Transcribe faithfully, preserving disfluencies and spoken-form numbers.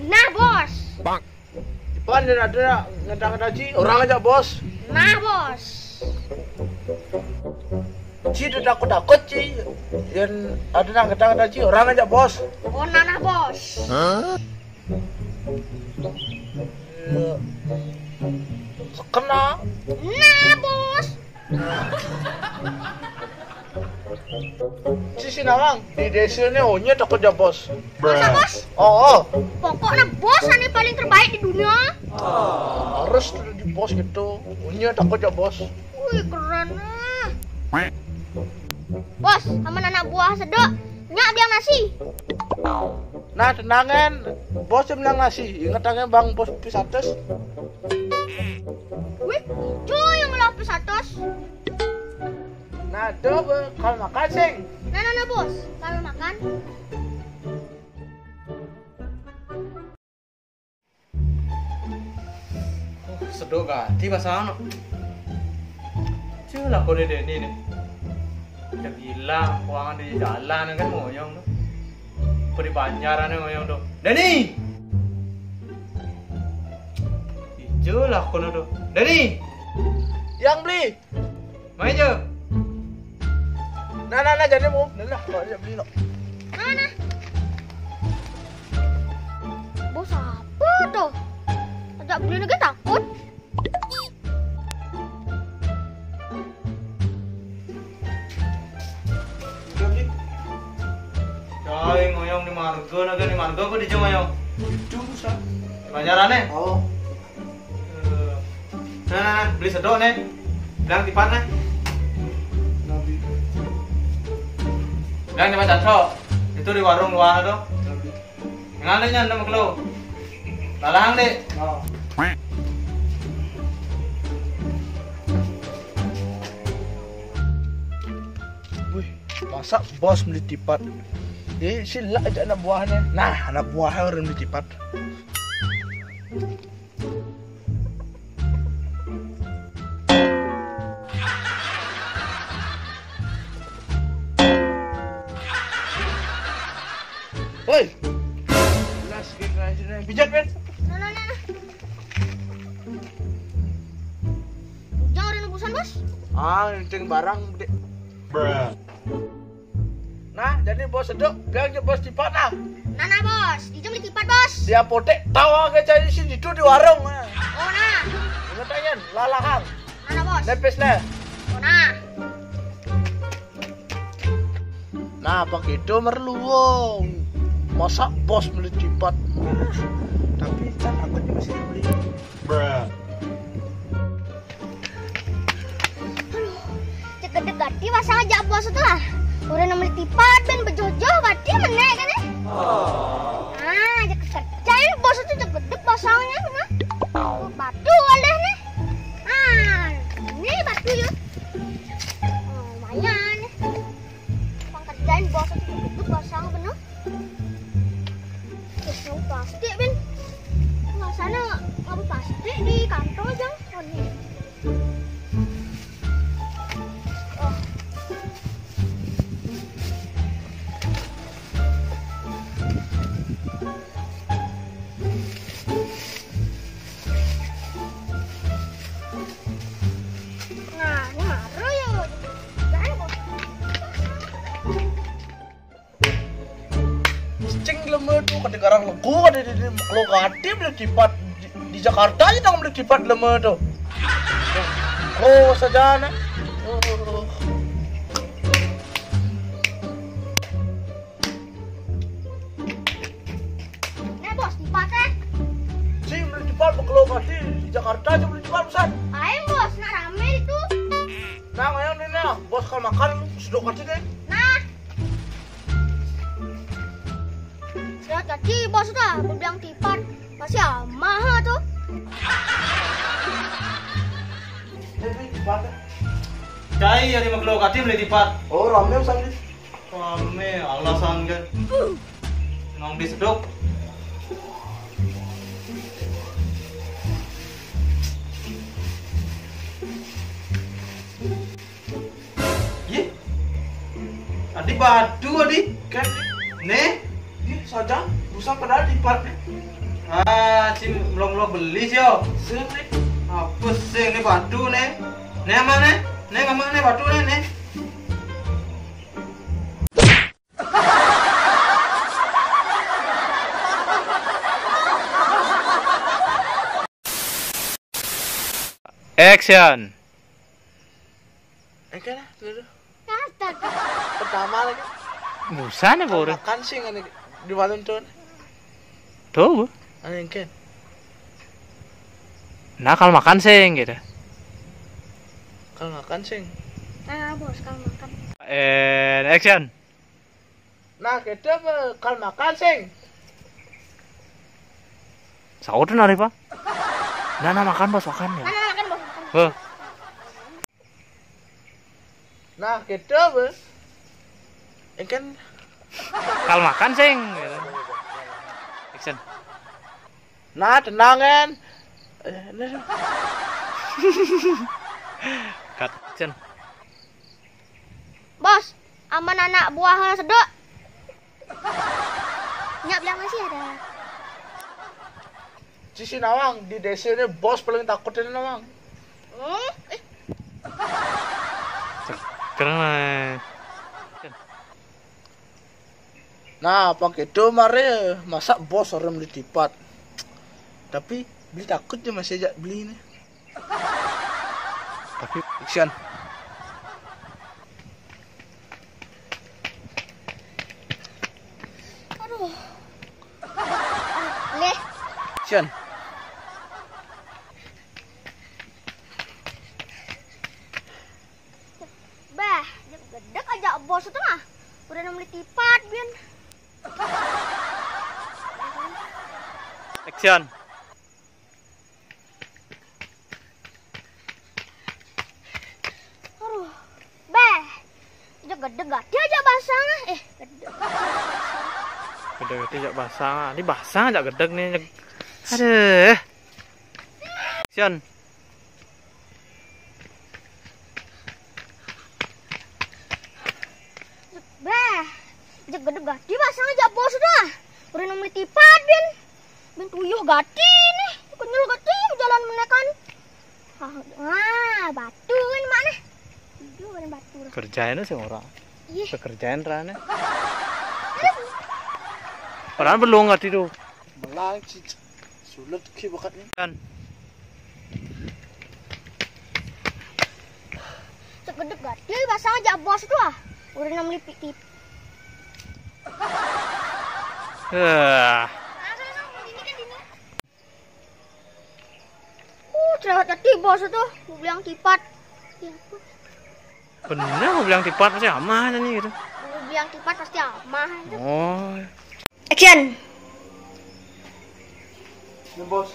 Nah, Bos. Ipan dan ada ngentang-ngentang ci, orang aja, Bos. Nah, Bos. Ci udah takut-takut, ci. Yang ada nang ngentang-ngentang ci, orang aja, Bos. Oh, nah, nah, Bos. Iya. Sekena. Nah, Bos. Ci si nawang di desa ini onyé takut ya, Bos. Masa, Bos? Oh, oh. Pokoknya Bos ini paling terbaik di dunia. Harus tuh di Bos gitu. Onyé takut ya, Bos. Wih, keren ah. Bos, sama anak buah sedok. Nyak biang nasi. Nah, tenangan. Bos yang bilang nasi. Inget tangan Bang Bos Pisatus. Wih, cuy yang ngelah Pisatus. Nah, tuh, Bos, kalau makan, sing. Nah, nah, nah, Bos, kalau makan. Oh, sedok gati pasang no. Cih, lah kone Deni nih. Udah bilang, keuangan di jalan kan ngoyong tuh. Apa di Banjar aneh ngoyong tuh. Deni! Ijo lah kono tuh. Deni! Yang beli. Main je. Nah, nah, nah, jadi mau. Nah, nah, kalau dia beli no. Mana? Bos apa tuh? Ajak beli lagi takut. Udah, Bli. Cai ngoyong di marga, naga di marga apa di Jong ngoyong? Itu, Sa. Di Banjarane? Oh. Eh. Nah, nah, nah, beli sedok nih. Bilang tipat nih. Nabi. Bilang tipat satu. Itu di warung luar tuh. Nabi. Ngale nyan nama kelo. Lalang, Dek. Oh. Wih, masa bos beli tipat? Eh, sila aja anak buahnya. Nah, anak buahnya orang beli tipat. Woi. Jelas, gini aja nih. Pijat, men. Nah, nah, nah, nah. Jangan ada nebusan, Bos. Ah, ini barang gede. Nah, jadi bos sedok, bilang aja bos tipat nah. Nah, nah, Bos, ijom di tipat, Bos. Di apotek, tahu aja cari sini itu di warung. Nah. Oh, nah. Ingat aja, lalahang. Nah, nah, Bos. Lepis lah. Oh, nah. Nah, apa gitu merlu wong. Masa bos beli tipat? Tapi kan aku juga masih beli. Bruh. Aduh, cek gede gati pasang aja bos itu lah. Udah nemu tipat ben bejojo gati menek kan eh. Ah, cek kerjain bos itu cek gede pasangnya nah. Batu oleh nih. Ah, ini batu ya. Oh, lumayan nih. Pangkat dan bos itu duduk basang bener. Terus yang plastik, Ben. Nggak sana, nggak plastik di kantor, Jang. Oh, nih. Oh. Nah, ini marah ya. Jangan kok. Cing leme tuh, kedengaran lego ada di, di, kalau gati beli tipat di, di Jakarta aja dong beli tipat leme tuh. Oh, saja nah. Oh. Nah, Bos, tipat eh. Si beli tipat kalau gati di Jakarta aja beli tipat, Bos. Ayo, Bos, nah rame itu. Nah, ayo nih, nah. Bos kalau makan sedok aja deh. Nah. Lihat tadi bos dah, aku bilang tipat. Masih amah tuh. Cai ya di maklo katim le tipat. Oh, rame usang di. Rame, alasan kan. Nang di sedok. Ye. Adi batu adi. Kan. Ne. Ye, saja. Susah padahal di part nih. Ah, si melong-melong beli sih, yo. Sini. Apa sih ini batu nih? Nih, aman nih? Nih, aman nih batu nih, nih. Action. Oke lah, dulu. Astaga. Pertama lagi. Busan ya, Bor? Makan sing ini di warung tuh. Tuh. Anu, engken. Nah, kalau makan sing gitu. Kalau makan sing. Ah, bos, kalau makan. And action. Nah, gitu apa? Kalau makan sing. Sahur tuh nari, Pak. Nah, nah, makan, bos, makan ya. Nah, nah, makan, bos, makan. Beh. Nah, gitu, Bos. Engken. Kalau makan sing gitu. Action. Nah, tenang kan. Eh, nah. Cut, action. Bos, aman anak buah sedok. Nyak bilang masih ada. Cici nawang di desa ini bos paling takut ini nawang. Hmm? Eh. Keren lah. Nah, pakai itu mare, masa bos orang beli tipat. Tapi beli takut dia masih ajak beli ini. Tapi action. Aduh. Leh. Action. Bah, gedeg aja bos itu mah. Udah nemu tipat, Bin. Action. Aduh. Bah. Gedeg gati aja basang ah. Eh, gedeg. Gedeg gati aja basang ah. Ini basang aja gedeg nih. Aduh. Action. Bah, gedeg gati basang aja bos dah. Udah nemu tipat, Bin. Bin tuyuh gati nih. Kenyal gati jalan menekan. Ah, ah, batu kan mana? Itu kan batu. Kerjain sih orang. Iya. Pekerjaan rane. Orang belum ngerti tuh. Belang, cic. Sulit ki bakatnya. Kan. Segedeg gati basang aja bos tuh ah. Udah enam lipit tip. Eh. Uh, cerewet gati bos tuh. Mau bilang tipat. Ya ampun. Bener, mau bilang tipat pasti amah nih gitu. Mau bilang tipat pasti amah itu. Oh. Action. Ini bos.